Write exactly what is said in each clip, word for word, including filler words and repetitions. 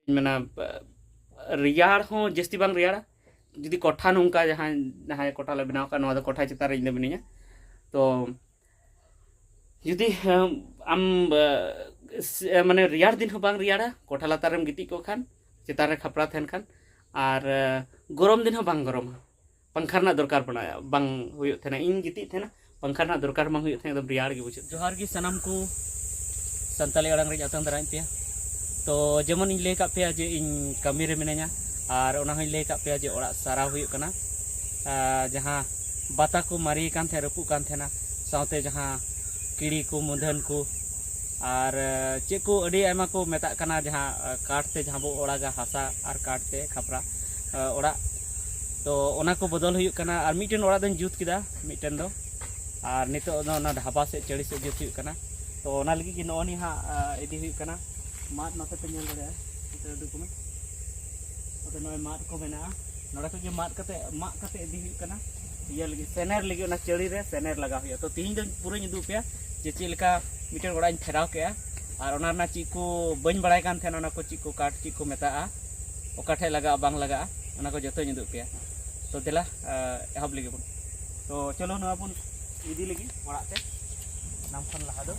ᱢᱮᱱᱟ, ᱨᱮᱭᱟᱲ ᱦᱚᱸ ᱡᱟᱹᱥᱛᱤ ᱵᱟᱝ ᱨᱮᱭᱟᱲᱟ᱾ ᱡᱩᱫᱤ ᱠᱚᱴᱷᱟ ᱱᱚᱝᱠᱟ ᱡᱟᱦᱟᱸ, ᱡᱟᱦᱟᱸᱭ ᱠᱚᱴᱷᱟ ᱞᱮ ᱵᱮᱱᱟᱣ ᱠᱟᱜᱼᱟ, ᱱᱚᱣᱟ ᱫᱚ ᱠᱚᱴᱷᱟ ᱪᱮᱛᱟᱱ ᱨᱮ ᱤᱧ ᱫᱚ ᱢᱤᱱᱟᱹᱧᱟ᱾ ᱛᱚ ᱡᱩᱫᱤ ᱟᱢ, ᱟᱢ ᱢᱟᱱᱮ ᱨᱮᱭᱟᱲ ᱫᱤᱱ ᱦᱚᱸ ᱵᱟᱝ ᱨᱮᱭᱟᱲᱟ, ᱠᱚᱴᱷᱟ ᱞᱟᱛᱟᱨ ᱨᱮᱢ ᱜᱤᱛᱤᱡ ᱠᱚᱜ ᱠᱷᱟᱱ, ᱪᱮᱛᱟᱱ ᱨᱮ ᱠᱷᱟᱯᱨᱟ ᱛᱟᱦᱮᱱ ᱠᱷᱟᱱ, ᱟᱨ ᱜᱚᱨᱚᱢ ᱫᱤᱱ ᱦᱚᱸ ᱵᱟᱝ ᱜᱚᱨᱚᱢᱟ᱾ ᱯᱟᱝᱠᱷᱟ ᱨᱮᱱᱟᱜ ᱫᱚᱨᱠᱟᱨ ᱵᱟᱝ ᱦᱩᱭᱩᱜ ᱛᱟᱦᱮᱱᱟ᱾ ᱤᱧ ᱜᱤᱛᱤᱡ ᱛᱟᱦᱮᱱᱟ, ᱯᱟᱝᱠᱷᱟ ᱨᱮᱱᱟᱜ ᱫᱚᱨᱠᱟᱨ ᱵᱟᱝ ᱦᱩᱭᱩᱜ ᱛᱟᱦᱮᱱᱟ, ᱮᱠᱫᱚᱢ ᱨᱮᱭᱟᱲ ᱜᱮ ᱵᱩᱡᱷᱟᱹᱜ ᱛᱟᱦᱮᱱᱟ᱾ ᱡᱚᱦᱟᱨ ᱜᱮ ᱥᱟᱱᱟᱢ ᱠᱚ, ᱥᱟᱱᱛᱟᱲᱤ ᱟᱲᱟᱝ ᱨᱮᱧ ᱟᱛᱟᱝ ᱫᱟᱨᱟᱢᱮᱫ ᱯᱮᱭᱟ᱾ ᱛᱚ ᱡᱮᱢᱚᱱ ᱤᱧ ᱞᱟᱹᱭ ᱠᱟᱜ ᱯᱮᱭᱟ ᱡᱮ ᱤᱧ ᱠᱟᱹᱢᱤ ᱨᱮ ᱢᱤᱱᱟᱹᱧᱟ, ᱟᱨ ᱚᱱᱟ ᱦᱚᱸᱧ ᱞᱟᱹᱭ ᱠᱟᱜ ᱯᱮᱭᱟ ᱡᱮ ᱚᱲᱟᱜ ᱥᱟᱨᱟᱣ ᱦᱩᱭᱩᱜ ᱠᱟᱱᱟ᱾ ᱟᱨ ᱡᱟᱦᱟᱸ ᱵᱟᱛᱟ ᱠᱚ ᱢᱟᱨᱮ ᱠᱟᱱ ᱛᱟᱦᱮᱸ, ᱨᱟᱹᱯᱩᱫ ᱠᱟᱱ ᱛᱟᱦᱮᱱᱟ, ᱥᱟᱶᱛᱮ ᱡᱟᱦᱟᱸ ᱠᱤᱲᱤ ᱠᱚ, ᱢᱩᱫᱷᱟᱹᱱ ᱠᱚ, ᱟᱨ ᱪᱮᱫ ᱠᱚ ᱟᱹᱰᱤ ᱟᱭᱢᱟ ᱠᱚ ᱢᱮᱛᱟᱜ ᱠᱟᱱᱟ, ᱡᱟᱦᱟᱸ ᱠᱟᱴ ᱛᱮ ᱡᱟᱦᱟᱸ ᱵᱚ ᱚᱲᱟᱜᱟ, ᱦᱟᱥᱟ ᱟᱨ ᱠᱟᱴ ᱛᱮ ᱠᱷᱟᱯᱨᱟ ᱚᱲᱟᱜ, ᱛᱚ ᱚᱱᱟ ᱠᱚ ᱵᱚᱫᱚᱞ ᱦᱩᱭᱩᱜ ᱠᱟᱱᱟ᱾ ᱟᱨ ᱢᱤᱫᱴᱮᱱ ᱚᱲᱟᱜ ᱫᱚᱧ ᱡᱩᱛ ᱠᱮᱫᱟ, ᱢᱤᱫᱴᱮᱱ ᱫᱚ, ᱟᱨ ᱱᱤᱛᱚᱜ ᱫᱚ ᱚᱱᱟ ᱰᱷᱟᱵᱟ ᱥᱮᱫ, ᱪᱟᱹᱲᱤ ᱥᱮᱫ ᱡᱩᱛ ᱦᱩᱭᱩᱜ ᱠᱟᱱᱟ᱾ ᱛᱚ ᱚᱱᱟ ᱞᱟᱹᱜᱤᱫ ᱜᱮ ᱱᱚᱜᱼᱚ ᱱᱤᱭᱟᱹ ᱦᱟᱸᱜ, ᱟ, ᱤᱫᱤ ᱦᱩᱭᱩᱜ ᱠᱟᱱᱟ᱾ ᱢᱟᱫ ᱱᱚᱛᱮ ᱯᱮ ᱧᱮᱞ ᱫᱟᱲᱮᱭᱟᱜᱼᱟ, ᱱᱚᱛᱮ ᱩᱰᱩᱠ ᱢᱮ᱾ ᱱᱚᱛᱮ ᱱᱚᱜᱼᱚᱭ ᱢᱟᱫ ᱠᱚ ᱢᱮᱱᱟᱜᱼᱟ, ᱱᱚᱰᱮ ᱠᱷᱚᱡ ᱜᱮ ᱢᱟᱫ ᱠᱟᱛᱮ, ᱢᱟᱜ ᱠᱟᱛᱮ ᱤᱫᱤ ᱦᱩᱭᱩᱜ ᱠᱟᱱᱟ ᱤᱭᱟᱹ ᱞᱟᱹᱜᱤᱫ, ᱥᱮᱱᱮᱨ ᱞᱟᱹᱜᱤᱫ, ᱚᱱᱟ ᱪᱟᱹᱲᱤ ᱨᱮ ᱥᱮᱱᱮᱨ ᱞᱟᱜᱟᱣ ᱦᱩᱭᱩᱜᱼᱟ᱾ ᱛᱚ ᱛᱤᱦᱤᱧ ᱫᱚ ᱯᱩᱨᱟᱹᱧ ᱩᱫᱩᱜ ᱯᱮᱭᱟ ᱡᱮ ᱪᱮᱫ ᱞᱮᱠᱟ ᱢᱤᱫᱴᱮᱱ ᱚᱲᱟᱜ ᱤᱧ ᱯᱷᱮᱨᱟᱣ ᱠᱮᱜᱼᱟ, ᱟᱨ ᱚᱱᱟ ᱨᱮᱱᱟᱜ ᱪᱮᱫ ᱠᱚ ᱵᱟᱹᱧ ᱵᱟᱲᱟᱭ ᱠᱟᱱ ᱛᱟᱦᱮᱱᱟ, ᱚᱱᱟ ᱠᱚ ᱪᱮᱫ ᱠᱚ ᱠᱟᱴ ᱪᱮᱫ ᱠᱚ ᱢᱮᱛᱟᱜᱼᱟ, ᱚᱠᱟ ᱴᱷᱮᱡ ᱞᱟᱜᱟᱜᱼᱟ ᱵᱟᱝ ᱞᱟᱜᱟᱜᱼᱟ, ᱚᱱᱟ ᱠᱚ ᱡᱚᱛᱚᱧ ᱩᱫᱩᱜ ᱯᱮᱭᱟ᱾ ᱛᱚ ᱫᱮᱞᱟ, ᱮᱦᱚᱵ ᱞᱮᱜᱮ ᱵᱚᱱ᱾ ᱛᱚ ᱪᱚᱞᱚ, ᱱᱚᱣᱟ ᱵᱚᱱ ᱤᱫᱤ ᱞᱟᱹᱜᱤᱫ ᱚᱲᱟᱜ ᱛᱮ᱾ ᱥᱟᱱᱟᱢ ᱠᱷᱚᱱ ᱞᱟᱦᱟ ᱫᱚ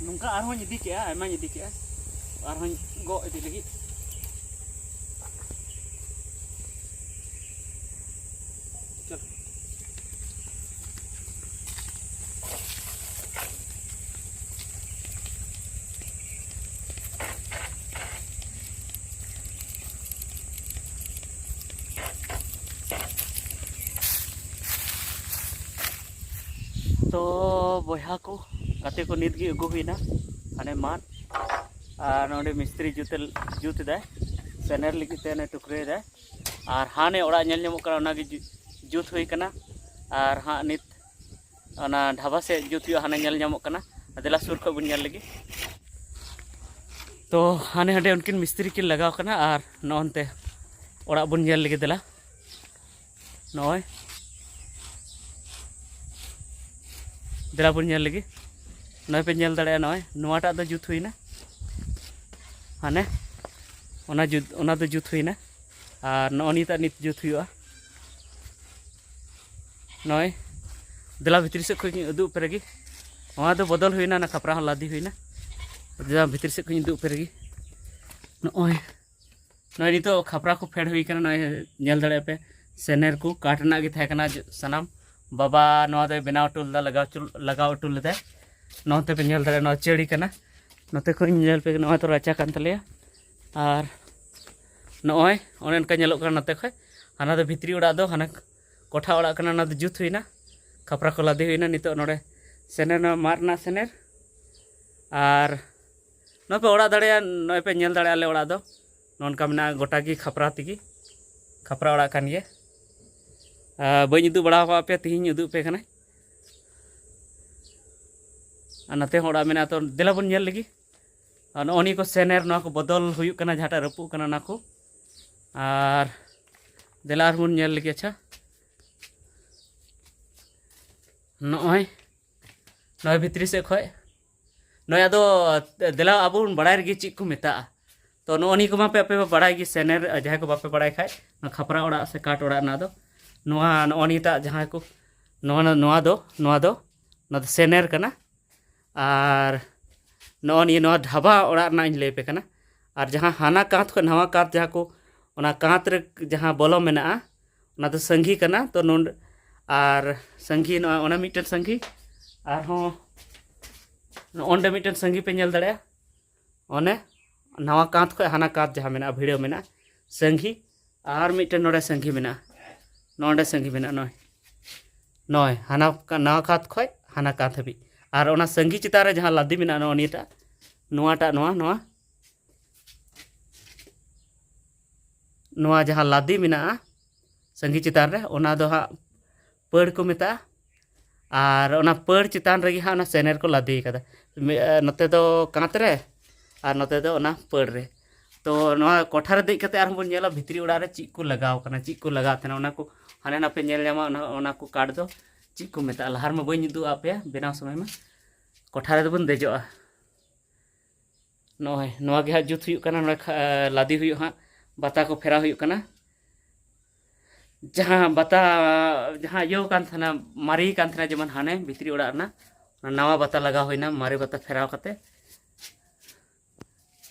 ᱱᱚᱝᱠᱟ ᱟᱨᱦᱚᱸᱧ ᱤᱫᱤ ᱠᱮᱜᱼᱟ, ᱟᱭᱢᱟᱧ ᱤᱫᱤ ᱠᱮᱜᱼᱟ, ᱟᱨᱦᱚᱸᱧ ᱜᱚᱜ ᱤᱫᱤ ᱞᱟᱹᱜᱤᱫ᱾ ᱪᱚᱞᱚ᱾ ᱛᱚ ᱵᱚᱭᱦᱟ ᱠᱚ, ᱜᱟᱛᱮ ᱠᱚ, ᱱᱤᱛ ᱜᱮ ᱟᱹᱜᱩ ᱦᱩᱭᱱᱟ ᱦᱟᱱᱮ ᱢᱟᱫ, ᱟᱨ ᱱᱚᱰᱮ ᱢᱤᱥᱛᱨᱤ ᱡᱩᱛ, ᱡᱩᱛ ᱮᱫᱟᱭ, ᱥᱮᱱᱮᱨ ᱞᱟᱹᱜᱤᱫ ᱛᱮ ᱚᱱᱮ ᱴᱩᱠᱨᱟᱹᱭ ᱫᱟᱭ᱾ ᱟᱨ ᱦᱟᱱᱮ ᱚᱲᱟᱜ ᱧᱮᱞ ᱧᱟᱢᱚᱜ ᱠᱟᱱᱟ, ᱚᱱᱟᱜᱮ ᱡᱩ-, ᱡᱩᱛ ᱦᱩᱭ ᱠᱟᱱᱟ᱾ ᱟᱨ ᱦᱟᱸᱜ ᱱᱤᱛ ᱚᱱᱟ ᱰᱷᱟᱵᱟ ᱥᱮᱫ ᱡᱩᱛ ᱦᱩᱭᱩᱜᱼᱟ, ᱦᱟᱱᱮ ᱧᱮᱞ ᱧᱟᱢᱚᱜ ᱠᱟᱱᱟ᱾ ᱫᱮᱞᱟ ᱥᱩᱨ ᱠᱷᱚᱡ ᱵᱚᱱ ᱧᱮᱞ ᱞᱮᱜᱮ᱾ ᱛᱚ ᱦᱟᱱᱮ ᱦᱟᱸᱰᱮ ᱩᱱᱠᱤᱱ ᱢᱤᱥᱛᱨᱤ ᱠᱤᱱ ᱞᱟᱜᱟᱣ ᱠᱟᱱᱟ, ᱟᱨ ᱱᱚᱜᱼᱚᱱᱛᱮ ᱚᱲᱟᱜ ᱵᱚᱱ ᱧᱮᱞ ᱞᱮᱜᱮ᱾ ᱫᱮᱞᱟ, ᱱᱚᱜᱼᱚᱭ, ᱫᱮᱞᱟ ᱵᱚᱱ ᱧᱮᱞ ᱞᱮᱜᱮ᱾ ᱱᱚᱜᱼᱚᱭ ᱯᱮ ᱧᱮᱞ ᱫᱟᱲᱮᱭᱟᱜᱼᱟ, ᱱᱚᱜᱼᱚᱭ ᱱᱚᱣᱟᱴᱟᱜ ᱫᱚ ᱡᱩᱛ ᱦᱩᱭᱱᱟ᱾ ᱦᱟᱱᱮ ᱚᱱᱟ ᱡᱩᱛ, ᱚᱱᱟ ᱫᱚ ᱡᱩᱛ ᱦᱩᱭᱱᱟ᱾ ᱟᱨ ᱱᱚᱜᱼᱚ ᱱᱤᱛᱟᱜ ᱱᱤᱛ ᱡᱩᱛ ᱦᱩᱭᱩᱜᱼᱟ᱾ ᱱᱚᱜᱼᱚᱭ, ᱫᱮᱞᱟ ᱵᱷᱤᱛᱨᱤ ᱥᱮᱫ ᱠᱷᱚᱱ ᱤᱧ ᱩᱫᱩᱜ ᱟᱯᱮ ᱨᱮᱜᱮ᱾ ᱱᱚᱣᱟ ᱫᱚ ᱵᱚᱫᱚᱞ ᱦᱩᱭᱱᱟ, ᱚᱱᱟ ᱠᱷᱟᱯᱨᱟ ᱦᱚᱸ ᱞᱟᱫᱮ ᱦᱩᱭᱱᱟ᱾ ᱫᱮᱞᱟ ᱵᱷᱤᱛᱨᱤ ᱥᱮᱫ ᱠᱷᱚᱱ ᱤᱧ ᱩᱫᱩᱜ ᱟᱯᱮ ᱨᱮᱜᱮ᱾ ᱱᱚᱜᱼᱚᱭ, ᱱᱚᱜᱼᱚᱭ ᱱᱤᱛᱚᱜ ᱠᱷᱟᱯᱨᱟ ᱠᱚ ᱯᱷᱮᱰ ᱦᱩᱭ ᱠᱟᱱᱟ᱾ ᱱᱚᱜᱼᱚᱭ ᱧᱮᱞ ᱫᱟᱲᱮᱭᱟᱜ ᱯᱮ, ᱥᱮᱱᱮᱨ ᱠᱚ ᱠᱟᱴ ᱨᱮᱱᱟᱜ ᱜᱮ ᱛᱟᱦᱮᱸ ᱠᱟᱱᱟ᱾ ᱡᱚ-, ᱥᱟᱱᱟᱢ ᱵᱟᱵᱟ ᱱᱚᱣᱟ ᱫᱚᱭ ᱵᱮᱱᱟᱣ ᱦᱚᱴᱚ ᱞᱮᱫᱟ, ᱞᱟᱜᱟᱣ ᱦᱚᱪᱚ, ᱞᱟᱜᱟᱣ ᱦᱚᱴᱚ ᱞᱮᱫᱟᱭ᱾ ᱱᱚᱛᱮ ᱯᱮ ᱧᱮᱞ ᱫᱟᱲᱮᱭᱟᱜᱼᱟ, ᱱᱚᱣᱟ ᱪᱟᱹᱲᱤ ᱠᱟᱱᱟ᱾ ᱱᱚᱛᱮ ᱠᱷᱚᱱ ᱧᱮᱞ ᱯᱮ, ᱱᱚᱣᱟ ᱫᱚ ᱨᱟᱪᱟ ᱠᱟᱱ ᱛᱟᱞᱮᱭᱟ᱾ ᱟᱨ ᱱᱚᱜᱼᱚᱭ ᱚᱱᱮ ᱚᱱᱠᱟ ᱧᱮᱞᱚᱜ ᱠᱟᱱᱟ ᱱᱚᱛᱮ ᱠᱷᱚᱱ᱾ ᱦᱟᱱᱟ ᱫᱚ ᱵᱷᱤᱛᱨᱤ ᱚᱲᱟᱜ ᱫᱚ, ᱦᱟᱱᱟ ᱠᱚᱴᱷᱟ ᱚᱲᱟᱜ ᱠᱟᱱᱟ, ᱚᱱᱟ ᱫᱚ ᱡᱩᱛ ᱦᱩᱭᱱᱟ, ᱠᱷᱟᱯᱨᱟ ᱠᱚ ᱞᱟᱫᱮ ᱦᱩᱭᱱᱟ᱾ ᱱᱤᱛᱚᱜ ᱱᱚᱰᱮ ᱥᱮᱱᱮᱨ, ᱱᱚᱣᱟ ᱢᱟᱫ ᱨᱮᱱᱟᱜ ᱥᱮᱱᱮᱨ᱾ ᱟᱨ ᱱᱚᱜᱼᱚᱭ ᱯᱮ ᱚᱲᱟᱜ ᱫᱟᱲᱮᱭᱟᱜᱼᱟ, ᱱᱚᱜᱼᱚᱭ ᱯᱮ ᱧᱮᱞ ᱫᱟᱲᱮᱭᱟᱜᱼᱟ ᱟᱞᱮ ᱚᱲᱟᱜ ᱫᱚ᱾ ᱱᱚᱜᱼᱚ ᱱᱚᱝᱠᱟ ᱢᱮᱱᱟᱜᱼᱟ, ᱜᱚᱴᱟ ᱜᱮ ᱠᱷᱟᱯᱨᱟ ᱛᱮᱜᱮ, ᱠᱷᱟᱯᱨᱟ ᱚᱲᱟᱜ ᱠᱟᱱ ᱜᱮᱭᱟ᱾ ᱟᱨ ᱵᱟᱹᱧ ᱩᱫᱩᱜ ᱵᱟᱲᱟ ᱟᱠᱟᱫ ᱯᱮᱭᱟ, ᱛᱮᱦᱮᱧ ᱩᱫᱩᱜ ᱯᱮ ᱠᱟᱱᱟᱧ᱾ ᱟᱨ ᱱᱚᱛᱮ ᱦᱚᱸ ᱚᱲᱟᱜ ᱢᱮᱱᱟᱜᱼᱟ, ᱛᱚ ᱫᱮᱞᱟ ᱵᱚᱱ ᱧᱮᱞ ᱞᱮᱜᱮ᱾ ᱟᱨ ᱱᱚᱜᱼᱚ ᱱᱤᱭᱟᱹ ᱠᱚ ᱥᱮᱱᱮᱨ, ᱱᱚᱣᱟ ᱠᱚ ᱵᱚᱫᱚᱞ ᱦᱩᱭᱩᱜ ᱠᱟᱱᱟ, ᱡᱟᱦᱟᱸᱴᱟᱜ ᱨᱟᱹᱯᱩᱫ ᱠᱟᱱᱟ ᱚᱱᱟ ᱠᱚ᱾ ᱟᱨ ᱫᱮᱞᱟ ᱟᱨ ᱵᱚᱱ ᱧᱮᱞ ᱞᱮᱜᱮ᱾ ᱟᱪᱪᱷᱟ, ᱱᱚᱜᱼᱚᱭ, ᱱᱚᱜᱼᱚᱭ ᱵᱷᱤᱛᱨᱤ ᱥᱮᱫ ᱠᱷᱚᱡ ᱱᱚᱜᱼᱚᱭ ᱟᱫᱚ ᱫᱮᱞᱟ ᱟᱵᱚ ᱵᱚᱱ ᱵᱟᱲᱟᱭ ᱨᱮᱜᱮ ᱪᱮᱫ ᱠᱚ ᱢᱮᱛᱟᱜᱼᱟ᱾ ᱛᱚ ᱱᱚᱜᱼᱚ ᱱᱤᱭᱟᱹ ᱠᱚᱢᱟ ᱯᱮ, ᱟᱯᱮ ᱯᱮ ᱵᱟᱲᱟᱭ ᱜᱮ, ᱥᱮᱱᱮᱨ, ᱡᱟᱦᱟᱸᱭ ᱠᱚ ᱵᱟᱯᱮ ᱵᱟᱲᱟᱭ ᱠᱷᱟᱡ, ᱱᱚᱣᱟ ᱠᱷᱟᱯᱨᱟ ᱚᱲᱟᱜ ᱥᱮ ᱠᱟᱴ ᱚᱲᱟᱜ ᱨᱮᱱᱟᱜ ᱫᱚ ᱱᱚᱣᱟ, ᱱᱚᱜᱼᱚ ᱱᱤᱭᱟᱹᱴᱟᱜ ᱡᱟᱦᱟᱸ ᱠᱚ, ᱱᱚᱣᱟ, ᱱᱚᱣᱟ ᱫᱚ, ᱱᱚᱣᱟ ᱫᱚ, ᱱᱚᱣᱟ ᱫᱚ ᱥᱮᱱᱮᱨ ᱠᱟᱱᱟ᱾ ᱟᱨ ᱱᱚᱜᱼᱚ ᱱᱤᱭᱟᱹ, ᱱᱚᱣᱟ ᱰᱷᱟᱵᱟ ᱚᱲᱟᱜ ᱨᱮᱱᱟᱜ ᱤᱧ ᱞᱟᱹᱭ ᱟᱯᱮ ᱠᱟᱱᱟ᱾ ᱟᱨ ᱡᱟᱦᱟᱸ ᱦᱟᱱᱟ ᱠᱟᱸᱛ ᱠᱷᱚᱱ ᱱᱟᱣᱟ ᱠᱟᱸᱛ, ᱡᱟᱦᱟᱸ ᱠᱚ, ᱚᱱᱟ ᱠᱟᱸᱛ ᱨᱮ ᱡᱟᱦᱟᱸ ᱵᱚᱞᱚ ᱢᱮᱱᱟᱜᱼᱟ, ᱚᱱᱟ ᱫᱚ ᱥᱟᱹᱝᱜᱷᱤ ᱠᱟᱱᱟ᱾ ᱛᱚ ᱱᱚᱰᱮ, ᱟᱨ ᱥᱟᱹᱝᱜᱷᱤ, ᱱᱚᱜᱼᱚᱭ ᱚᱱᱟ ᱢᱤᱫᱴᱮᱱ ᱥᱟᱹᱝᱜᱷᱤ, ᱟᱨᱦᱚᱸ ᱱᱚᱜᱼᱚ ᱱᱚᱰᱮ ᱢᱤᱫᱴᱮᱱ ᱥᱟᱹᱝᱜᱷᱤ ᱯᱮ ᱧᱮᱞ ᱫᱟᱲᱮᱭᱟᱜᱼᱟ᱾ ᱚᱱᱮ ᱱᱟᱣᱟ ᱠᱟᱸᱛ ᱠᱷᱚᱱ ᱦᱟᱱᱟ ᱠᱟᱸᱛ ᱡᱟᱦᱟᱸ ᱢᱮᱱᱟᱜᱼᱟ, ᱵᱷᱤᱲᱟᱹᱣ ᱢᱮᱱᱟᱜᱼᱟ, ᱥᱟᱹᱝᱜᱷᱤ᱾ ᱟᱨ ᱢᱤᱫᱴᱮᱱ ᱱᱚᱰᱮ ᱥᱟᱹᱝᱜᱷᱤ ᱢᱮᱱᱟᱜᱼᱟ, ᱱᱚᱰᱮ ᱥᱟᱹᱝᱜᱷᱤ ᱢᱮᱱᱟᱜᱼᱟ᱾ ᱱᱚᱜᱼᱚᱭ, ᱱᱚᱜᱼᱚᱭ ᱦᱟᱱᱟ ᱠᱟ-, ᱱᱟᱣᱟ ᱠᱟᱸᱛ ᱠᱷᱚᱱ ᱦᱟᱱᱟ ᱠᱟᱸᱛ ᱦᱟᱹᱵᱤᱡ᱾ ᱟᱨ ᱚᱱᱟ ᱥᱟᱹᱝᱜᱷᱤ ᱪᱮᱛᱟᱱ ᱨᱮ ᱡᱟᱦᱟᱸ ᱞᱟᱫᱮ ᱢᱮᱱᱟᱜᱼᱟ, ᱱᱚᱜᱼᱚ ᱱᱤᱭᱟᱹᱴᱟᱜ, ᱱᱚᱣᱟᱴᱟᱜ, ᱱᱚᱣᱟ, ᱱᱚᱣᱟ, ᱱᱚᱣᱟ ᱡᱟᱦᱟᱸ ᱞᱟᱫᱮ ᱢᱮᱱᱟᱜᱼᱟ ᱥᱟᱹᱝᱜᱷᱤ ᱪᱮᱛᱟᱱ ᱨᱮ, ᱚᱱᱟ ᱫᱚ ᱦᱟᱸᱜ ᱯᱟᱹᱲ ᱠᱚ ᱢᱮᱛᱟᱜᱼᱟ᱾ ᱟᱨ ᱚᱱᱟ ᱯᱟᱹᱲ ᱪᱮᱛᱟᱱ ᱨᱮᱜᱮ ᱦᱟᱸᱜ ᱚᱱᱟ ᱥᱮᱱᱮᱨ ᱠᱚ ᱞᱟᱫᱮ ᱠᱟᱫᱟ᱾ ᱢᱤ-, ᱱᱚᱛᱮ ᱫᱚ ᱠᱟᱸᱛ ᱨᱮ ᱟᱨ ᱱᱚᱛᱮ ᱫᱚ ᱚᱱᱟ ᱯᱟᱹᱲ ᱨᱮ᱾ ᱛᱚ ᱱᱚᱣᱟ ᱠᱚᱴᱷᱟ ᱨᱮ ᱫᱮᱡ ᱠᱟᱛᱮ ᱟᱨᱦᱚᱸ ᱵᱚᱱ ᱧᱮᱞᱟ ᱵᱷᱤᱛᱨᱤ ᱚᱲᱟᱜ ᱨᱮ ᱪᱮᱫ ᱠᱚ ᱞᱟᱜᱟᱣ ᱠᱟᱱᱟ, ᱪᱮᱫ ᱠᱚ ᱞᱟᱜᱟᱣ ᱛᱟᱦᱮᱱᱟ, ᱚᱱᱟ ᱠᱚ ᱦᱟᱱᱮ ᱱᱟᱯᱮ ᱧᱮᱞ ᱧᱟᱢᱟ᱾ ᱚᱱᱟ, ᱚᱱᱟ ᱠᱚ ᱠᱟᱴ ᱫᱚ ᱪᱮᱫ ᱠᱚ ᱢᱮᱛᱟᱜᱼᱟ, ᱞᱟᱦᱟ ᱨᱮᱢᱟ ᱵᱟᱹᱧ ᱩᱫᱩᱜ ᱟᱫ ᱯᱮᱭᱟ, ᱵᱮᱱᱟᱣ ᱥᱚᱢᱚᱭ ᱢᱟ᱾ ᱠᱚᱴᱷᱟ ᱨᱮᱫᱚ ᱵᱚᱱ ᱫᱮᱡᱚᱜᱼᱟ᱾ ᱱᱚᱜᱼᱚᱭ ᱱᱚᱣᱟ ᱜᱮ ᱦᱟᱸᱜ ᱡᱩᱛ ᱦᱩᱭᱩᱜ ᱠᱟᱱᱟ, ᱱᱚᱰᱮ ᱠᱷᱟ-, ᱞᱟᱫᱮ ᱦᱩᱭᱩᱜ ᱦᱟᱸᱜ, ᱵᱟᱛᱟ ᱠᱚ ᱯᱷᱮᱨᱟᱣ ᱦᱩᱭᱩᱜ ᱠᱟᱱᱟ᱾ ᱡᱟᱦᱟᱸ ᱵᱟᱛᱟ, ᱡᱟᱦᱟᱸ ᱤᱭᱟᱹ ᱠᱟᱱ ᱛᱟᱦᱮᱱᱟ, ᱢᱟᱨᱮ ᱠᱟᱱ ᱛᱟᱦᱮᱱᱟ, ᱡᱮᱢᱚᱱ ᱦᱟᱱᱮ ᱵᱷᱤᱛᱨᱤ ᱚᱲᱟᱜ ᱨᱮᱱᱟᱜ, ᱚᱱᱟ ᱱᱟᱣᱟ ᱵᱟᱛᱟ ᱞᱟᱜᱟᱣ ᱦᱩᱭᱱᱟ, ᱢᱟᱨᱮ ᱵᱟᱛᱟ ᱯᱷᱮᱨᱟᱣ ᱠᱟᱛᱮ᱾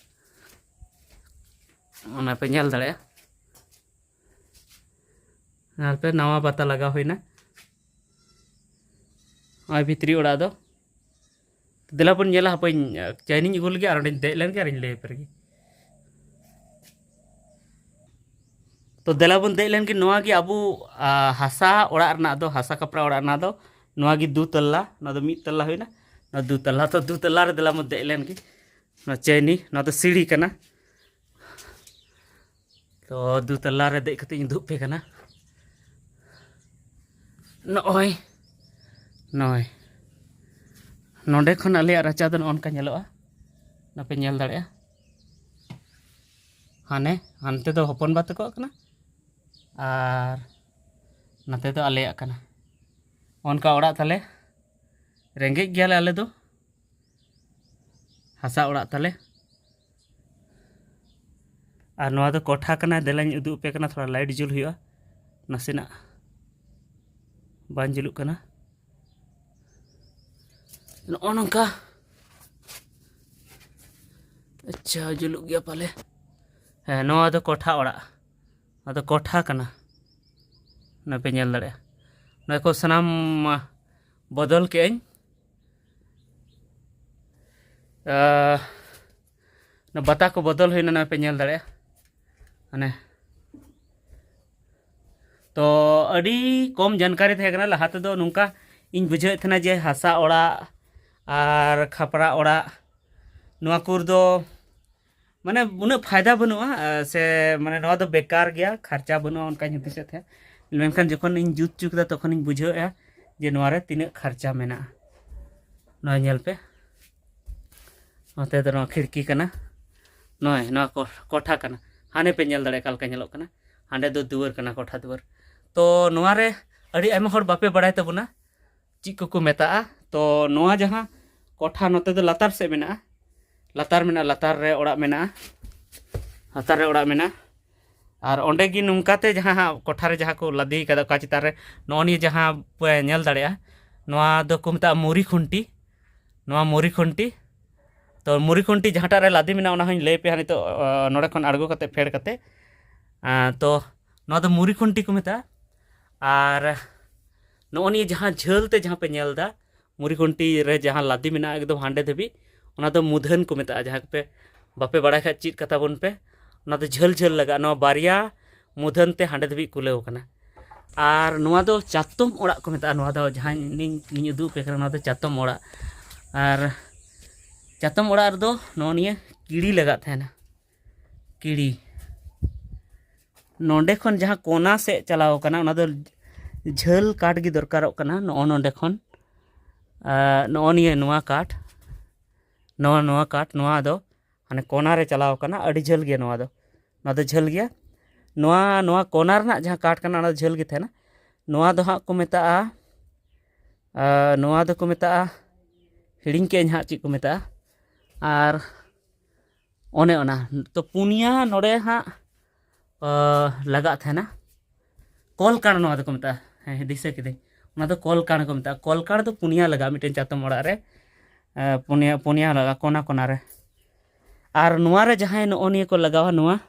ᱚᱱᱟ ᱯᱮ ᱧᱮᱞ ᱫᱟᱲᱮᱭᱟᱜᱼᱟ᱾ ᱟᱨ ᱯᱮ ᱱᱟᱣᱟ ᱵᱟᱛᱟ ᱞᱟᱜᱟᱣ ᱦᱩᱭᱱᱟ᱾ ᱱᱚᱜᱼᱚᱭ ᱵᱷᱤᱛᱨᱤ ᱚᱲᱟᱜ ᱫᱚ᱾ ᱫᱮᱞᱟ ᱵᱚᱱ ᱧᱮᱞᱟ, ᱦᱟᱯᱮᱧ ᱪᱮᱭᱱᱤᱧ ᱟᱹᱜᱩ ᱞᱮᱜᱮ ᱟᱨ ᱚᱸᱰᱮᱧ ᱫᱮᱡ ᱞᱮᱱ ᱜᱮ ᱟᱨᱤᱧ ᱞᱟᱹᱭ ᱟᱯᱮ ᱞᱮᱜᱮ᱾ ᱛᱚ ᱫᱮᱞᱟ ᱵᱚᱱ ᱫᱮᱡ ᱞᱮᱱ ᱜᱮ᱾ ᱱᱚᱣᱟ ᱜᱮ ᱟᱵᱚ, ᱟ, ᱦᱟᱥᱟ ᱚᱲᱟᱜ ᱨᱮᱱᱟᱜ ᱫᱚ, ᱦᱟᱥᱟ ᱠᱟᱯᱲᱟ ᱚᱲᱟᱜ ᱨᱮᱱᱟᱜ ᱫᱚ ᱱᱚᱣᱟ ᱜᱮ ᱫᱩ ᱛᱟᱞᱞᱟ, ᱱᱚᱣᱟ ᱫᱚ ᱢᱤᱫ ᱛᱟᱞᱞᱟ ᱦᱩᱭᱱᱟ, ᱱᱚᱣᱟ ᱫᱩ ᱛᱟᱞᱞᱟ᱾ ᱛᱚ ᱫᱩ ᱛᱟᱞᱞᱟ ᱨᱮ ᱫᱮᱞᱟ ᱵᱚᱱ ᱫᱮᱡ ᱞᱮᱱ ᱜᱮ᱾ ᱱᱚᱣᱟ ᱪᱮᱭᱱᱤ, ᱱᱚᱣᱟ ᱫᱚ ᱥᱤᱲᱤ ᱠᱟᱱᱟ᱾ ᱛᱚ ᱫᱩ ᱛᱟᱞᱞᱟ ᱨᱮ ᱫᱮᱡ ᱠᱟᱛᱮ ᱤᱧ ᱩᱫᱩᱜ ᱟᱯᱮ ᱠᱟᱱᱟ᱾ ᱱᱚᱜᱼᱚᱭ, ᱱᱚᱜᱼᱚᱭ ᱱᱚᱸᱰᱮ ᱠᱷᱚᱱ ᱟᱞᱮᱭᱟᱜ ᱨᱟᱪᱟ ᱫᱚ ᱱᱚᱜᱼᱚ ᱱᱚᱝᱠᱟ ᱧᱮᱞᱚᱜᱼᱟ᱾ ᱱᱚᱣᱟ ᱯᱮ ᱧᱮᱞ ᱫᱟᱲᱮᱭᱟᱜᱼᱟ᱾ ᱦᱟᱱᱮ ᱦᱟᱱᱛᱮ ᱫᱚ ᱦᱚᱯᱚᱱ ᱵᱟ ᱛᱟᱠᱚᱣᱟᱜ ᱠᱟᱱᱟ ᱟᱨ ᱱᱚᱛᱮ ᱫᱚ ᱟᱞᱮᱭᱟᱜ ᱠᱟᱱᱟ᱾ ᱚᱱᱠᱟ ᱚᱲᱟᱜ ᱛᱟᱞᱮ, ᱨᱮᱸᱜᱮᱡ ᱜᱮᱭᱟᱞᱮ ᱟᱞᱮ ᱫᱚ, ᱦᱟᱥᱟ ᱚᱲᱟᱜ ᱛᱟᱞᱮ᱾ ᱟᱨ ᱱᱚᱣᱟ ᱫᱚ ᱠᱚᱴᱷᱟ ᱠᱟᱱᱟ, ᱫᱮᱞᱟᱧ ᱩᱫᱩᱜ ᱟᱯᱮ ᱠᱟᱱᱟ, ᱛᱷᱚᱲᱟ ᱞᱟᱭᱤᱴ ᱡᱩᱞ ᱦᱩᱭᱩᱜᱼᱟ, ᱱᱟᱥᱮᱱᱟᱜ ᱵᱟᱝ ᱡᱩᱞᱩᱜ ᱠᱟᱱᱟ᱾ ᱱᱚᱜᱼᱚ ᱱᱚᱝᱠᱟ᱾ ᱟᱪᱪᱷᱟ, ᱡᱩᱞᱩᱜ ᱜᱮᱭᱟ ᱯᱟᱞᱮ᱾ ᱦᱮᱸ, ᱱᱚᱣᱟ ᱫᱚ ᱠᱚᱴᱷᱟ ᱚᱲᱟᱜ, ᱱᱚᱣᱟ ᱫᱚ ᱠᱚᱴᱷᱟ ᱠᱟᱱᱟ᱾ ᱱᱚᱣᱟ ᱯᱮ ᱧᱮᱞ ᱫᱟᱲᱮᱭᱟᱜᱼᱟ, ᱱᱚᱣᱟ ᱠᱚ ᱥᱟᱱᱟᱢ, ᱟ, ᱵᱚᱫᱚᱞ ᱠᱮᱜᱼᱟᱹᱧ᱾ ᱟ, ᱚᱱᱟ ᱵᱟᱛᱟ ᱠᱚ ᱵᱚᱫᱚᱞ ᱦᱩᱭᱱᱟ, ᱱᱚᱣᱟ ᱯᱮ ᱧᱮᱞ ᱫᱟᱲᱮᱭᱟᱜᱼᱟ᱾ ᱢᱟᱱᱮ, ᱛᱚ ᱟᱹᱰᱤ ᱠᱚᱢ ᱡᱟᱱᱠᱟᱨᱤ ᱛᱟᱦᱮᱸ ᱠᱟᱱᱟ ᱞᱟᱦᱟ ᱛᱮᱫᱚ᱾ ᱱᱚᱝᱠᱟ ᱤᱧ ᱵᱩᱡᱷᱟᱹᱣᱮᱫ ᱛᱟᱦᱮᱱᱟ ᱡᱮ ᱦᱟᱥᱟ ᱚᱲᱟᱜ ᱟᱨ ᱠᱷᱟᱯᱨᱟ ᱚᱲᱟᱜ, ᱱᱚᱣᱟ ᱠᱚ ᱨᱮᱫᱚ ᱢᱟᱱᱮ ᱩᱱᱟᱹᱜ ᱯᱷᱟᱭᱫᱟ ᱵᱟᱹᱱᱩᱜᱼᱟ, ᱟ, ᱥᱮ ᱢᱟᱱᱮ ᱱᱚᱣᱟ ᱫᱚ ᱵᱮᱠᱟᱨ ᱜᱮᱭᱟ, ᱠᱷᱟᱨᱪᱟ ᱵᱟᱹᱱᱩᱜᱼᱟ, ᱚᱱᱠᱟᱧ ᱦᱩᱫᱤᱥᱮᱫ ᱛᱟᱦᱮᱸᱫ᱾ ᱢᱮᱱᱠᱷᱟᱱ ᱡᱚᱠᱷᱚᱱ ᱤᱧ ᱡᱩᱛ ᱦᱚᱪᱚ ᱠᱮᱫᱟ, ᱛᱚᱠᱷᱚᱱᱤᱧ ᱵᱩᱡᱷᱟᱹᱣᱮᱫᱼᱟ ᱡᱮ ᱱᱚᱣᱟ ᱨᱮ ᱛᱤᱱᱟᱹᱜ ᱠᱷᱟᱨᱪᱟ ᱢᱮᱱᱟᱜᱼᱟ᱾ ᱱᱚᱣᱟ ᱧᱮᱞ ᱯᱮ, ᱱᱚᱛᱮ ᱫᱚ ᱱᱚᱣᱟ ᱠᱷᱤᱲᱠᱤ ᱠᱟᱱᱟ, ᱱᱚᱜᱼᱚᱭ ᱱᱚᱣᱟ ᱠᱚ-, ᱠᱚᱴᱷᱟ ᱠᱟᱱᱟ᱾ ᱦᱟᱱᱮ ᱯᱮ ᱧᱮᱞ ᱫᱟᱲᱮᱭᱟᱜᱼᱟ ᱚᱠᱟ ᱞᱮᱠᱟ ᱧᱮᱞᱚᱜ ᱠᱟᱱᱟ, ᱦᱟᱸᱰᱮ ᱫᱚ ᱫᱩᱣᱟᱹᱨ ᱠᱟᱱᱟ, ᱠᱚᱴᱷᱟ ᱫᱩᱣᱟᱹᱨ᱾ ᱛᱚ ᱱᱚᱣᱟ ᱨᱮ ᱟᱹᱰᱤ ᱟᱭᱢᱟ ᱦᱚᱲ ᱵᱟᱯᱮ ᱵᱟᱲᱟᱭ ᱛᱟᱵᱚᱱᱟ ᱪᱮᱫ ᱠᱚᱠᱚ ᱢᱮᱛᱟᱜᱼᱟ᱾ ᱛᱚ ᱱᱚᱣᱟ ᱡᱟᱦᱟᱸ ᱠᱚᱴᱷᱟ ᱱᱚᱛᱮ ᱫᱚ ᱞᱟᱛᱟᱨ ᱥᱮᱫ ᱢᱮᱱᱟᱜᱼᱟ, ᱞᱟᱛᱟᱨ ᱢᱮᱱᱟᱜᱼᱟ, ᱞᱟᱛᱟᱨ ᱨᱮ ᱚᱲᱟᱜ ᱢᱮᱱᱟᱜᱼᱟ, ᱞᱟᱛᱟᱨ ᱨᱮ ᱚᱲᱟᱜ ᱢᱮᱱᱟᱜᱼᱟ᱾ ᱟᱨ ᱚᱸᱰᱮ ᱜᱮ ᱱᱚᱝᱠᱟ ᱛᱮ ᱡᱟᱦᱟᱸ ᱦᱟᱸᱜ ᱠᱚᱴᱷᱟ ᱨᱮ ᱡᱟᱦᱟᱸ ᱠᱚ ᱞᱟᱫᱮ ᱠᱟᱫᱟ, ᱚᱠᱟ ᱪᱮᱛᱟᱱ ᱨᱮ ᱱᱚᱜᱼᱚ ᱱᱤᱭᱟᱹ ᱡᱟᱦᱟᱸ ᱯᱮ ᱧᱮᱞ ᱫᱟᱲᱮᱭᱟᱜᱼᱟ, ᱱᱚᱣᱟ ᱫᱚᱠᱚ ᱢᱮᱛᱟᱜᱼᱟ ᱢᱩᱨᱤ ᱠᱷᱩᱱᱴᱤ᱾ ᱱᱚᱣᱟ ᱢᱩᱨᱤ ᱠᱷᱩᱱᱴᱤ, ᱛᱚ ᱢᱩᱨᱤ ᱠᱷᱩᱱᱴᱤ ᱡᱟᱦᱟᱸᱴᱟᱜ ᱨᱮ ᱞᱟᱫᱮ ᱢᱮᱱᱟᱜᱼᱟ, ᱚᱱᱟ ᱦᱚᱸᱧ ᱞᱟᱹᱭ ᱯᱮᱭᱟ ᱱᱤᱛᱚᱜ, ᱟᱸ, ᱱᱚᱰᱮ ᱠᱷᱚᱱ ᱟᱬᱜᱚ ᱠᱟᱛᱮ, ᱯᱷᱮᱰ ᱠᱟᱛᱮ᱾ ᱟᱸ, ᱛᱚ ᱱᱚᱣᱟ ᱫᱚ ᱢᱩᱨᱤ ᱠᱷᱩᱱᱴᱤ ᱠᱚ ᱢᱮᱛᱟᱜᱼᱟ᱾ ᱟᱨ ᱱᱚᱜᱼᱚ ᱱᱤᱭᱟᱹ ᱡᱟᱦᱟᱸ ᱡᱷᱟᱹᱞ ᱛᱮ ᱡᱟᱦᱟᱸ ᱯᱮ ᱧᱮᱞ ᱮᱫᱟ, ᱢᱩᱨᱤ ᱠᱷᱩᱱᱴᱤ ᱨᱮ ᱡᱟᱦᱟᱸ ᱞᱟᱫᱮ ᱢᱮᱱᱟᱜᱼᱟ ᱮᱠᱫᱚᱢ ᱦᱟᱸᱰᱮ ᱫᱷᱟᱹᱵᱤᱡ, ᱚᱱᱟ ᱫᱚ ᱢᱩᱫᱷᱟᱹᱱ ᱠᱚ ᱢᱮᱛᱟᱜᱼᱟ᱾ ᱡᱟᱦᱟᱸ ᱠᱚᱯᱮ ᱵᱟᱯᱮ ᱵᱟᱲᱟᱭ ᱠᱷᱟᱡ ᱪᱮᱫ ᱠᱟᱛᱷᱟ ᱵᱚᱱ ᱯᱮ, ᱚᱱᱟ ᱫᱚ ᱡᱷᱟᱹᱞ ᱡᱷᱟᱹᱞ ᱞᱟᱜᱟᱜᱼᱟ᱾ ᱱᱚᱣᱟ ᱵᱟᱨᱭᱟ ᱢᱩᱫᱷᱟᱹᱱ ᱛᱮ ᱦᱟᱸᱰᱮ ᱫᱷᱟᱹᱵᱤᱡ ᱠᱩᱞᱟᱹᱣ ᱠᱟᱱᱟ᱾ ᱟᱨ ᱱᱚᱣᱟ ᱫᱚ ᱪᱟᱛᱚᱢ ᱚᱲᱟᱜ ᱠᱚ ᱢᱮᱛᱟᱜᱼᱟ᱾ ᱱᱚᱣᱟ ᱫᱚ ᱡᱟᱦᱟᱸ ᱤᱧ, ᱤᱧ ᱩᱫᱩᱜ ᱟᱯᱮ ᱠᱟᱱᱟ, ᱱᱚᱣᱟ ᱫᱚ ᱪᱟᱛᱚᱢ ᱚᱲᱟᱜ᱾ ᱟᱨ ᱪᱟᱛᱚᱢ ᱚᱲᱟᱜ ᱨᱮᱫᱚ ᱱᱚᱜᱼᱚ ᱱᱤᱭᱟᱹ ᱠᱤᱲᱤ ᱞᱟᱜᱟᱜ ᱛᱟᱦᱮᱱᱟ, ᱠᱤᱲᱤ᱾ ᱱᱚᱰᱮ ᱠᱷᱚᱱ ᱡᱟᱦᱟᱸ ᱠᱚᱱᱟ ᱥᱮᱫ ᱪᱟᱞᱟᱣ ᱠᱟᱱᱟ, ᱚᱱᱟ ᱫᱚ ᱡᱷᱟᱹᱞ ᱠᱟᱴ ᱜᱮ ᱫᱚᱨᱠᱟᱨᱚᱜ ᱠᱟᱱᱟ᱾ ᱱᱚᱜᱼᱚ ᱱᱚᱰᱮ ᱠᱷᱚᱱ, ᱟᱨ ᱱᱚᱜᱼᱚ ᱱᱤᱭᱟᱹ ᱱᱚᱣᱟ ᱠᱟᱴ, ᱱᱚᱣᱟ, ᱱᱚᱣᱟ ᱠᱟᱴ, ᱱᱚᱣᱟ ᱫᱚ ᱢᱟᱱᱮ ᱠᱚᱱᱟ ᱨᱮ ᱪᱟᱞᱟᱣ ᱠᱟᱱᱟ, ᱟᱹᱰᱤ ᱡᱷᱟᱹᱞ ᱜᱮᱭᱟ ᱱᱚᱣᱟ ᱫᱚ᱾ ᱱᱚᱣᱟ ᱫᱚ ᱡᱷᱟᱹᱞ ᱜᱮᱭᱟ᱾ ᱱᱚᱣᱟ, ᱱᱚᱣᱟ ᱠᱚᱱᱟ ᱨᱮᱱᱟᱜ ᱡᱟᱦᱟᱸ ᱠᱟᱴ ᱠᱟᱱᱟ, ᱚᱱᱟ ᱫᱚ ᱡᱷᱟᱹᱞ ᱜᱮ ᱛᱟᱦᱮᱱᱟ᱾ ᱱᱚᱣᱟ ᱫᱚ ᱦᱟᱸᱜ ᱠᱚ ᱢᱮᱛᱟᱜᱼᱟ, ᱟᱨ ᱱᱚᱣᱟ ᱫᱚᱠᱚ ᱢᱮᱛᱟᱜᱼᱟ, ᱦᱤᱲᱤᱧ ᱠᱮᱫ ᱟᱹᱧ ᱦᱟᱸᱜ ᱪᱮᱫ ᱠᱚ ᱢᱮᱛᱟᱜᱼᱟ᱾ ᱟᱨ ᱚᱱᱮ ᱚᱱᱟ, ᱛᱚ ᱯᱩᱱᱭᱟ ᱱᱚᱰᱮ ᱦᱟᱸᱜ, ᱟ, ᱞᱟᱜᱟᱜ ᱛᱟᱦᱮᱱᱟ᱾ ᱠᱚᱞᱠᱟᱲ ᱱᱚᱣᱟ ᱫᱚᱠᱚ ᱢᱮᱛᱟᱜᱼᱟ᱾ ᱦᱮᱸ, ᱫᱤᱥᱟᱹ ᱠᱤᱫᱟᱹᱧ, ᱚᱱᱟ ᱫᱚ ᱠᱚᱞᱠᱟᱲ ᱠᱚ ᱢᱮᱛᱟᱜᱼᱟ᱾ ᱠᱚᱞᱠᱟᱲ ᱫᱚ ᱯᱩᱱᱭᱟ ᱞᱟᱜᱟᱜᱼᱟ ᱢᱤᱫᱴᱮᱱ ᱪᱟᱛᱚᱢ ᱚᱲᱟᱜ ᱨᱮ᱾ ᱟ, ᱯᱩᱱᱭᱟ, ᱯᱩᱱᱭᱟ ᱞᱟᱜᱟᱜᱼᱟ ᱠᱚᱱᱟ ᱠᱚᱱᱟ ᱨᱮ᱾ ᱟᱨ ᱱᱚᱣᱟ ᱨᱮ ᱡᱟᱦᱟᱸᱭ ᱱᱚᱜᱼᱚ ᱱᱤᱭᱟᱹ ᱠᱚ ᱞᱟᱜᱟᱣᱟ, ᱱᱚᱣᱟ,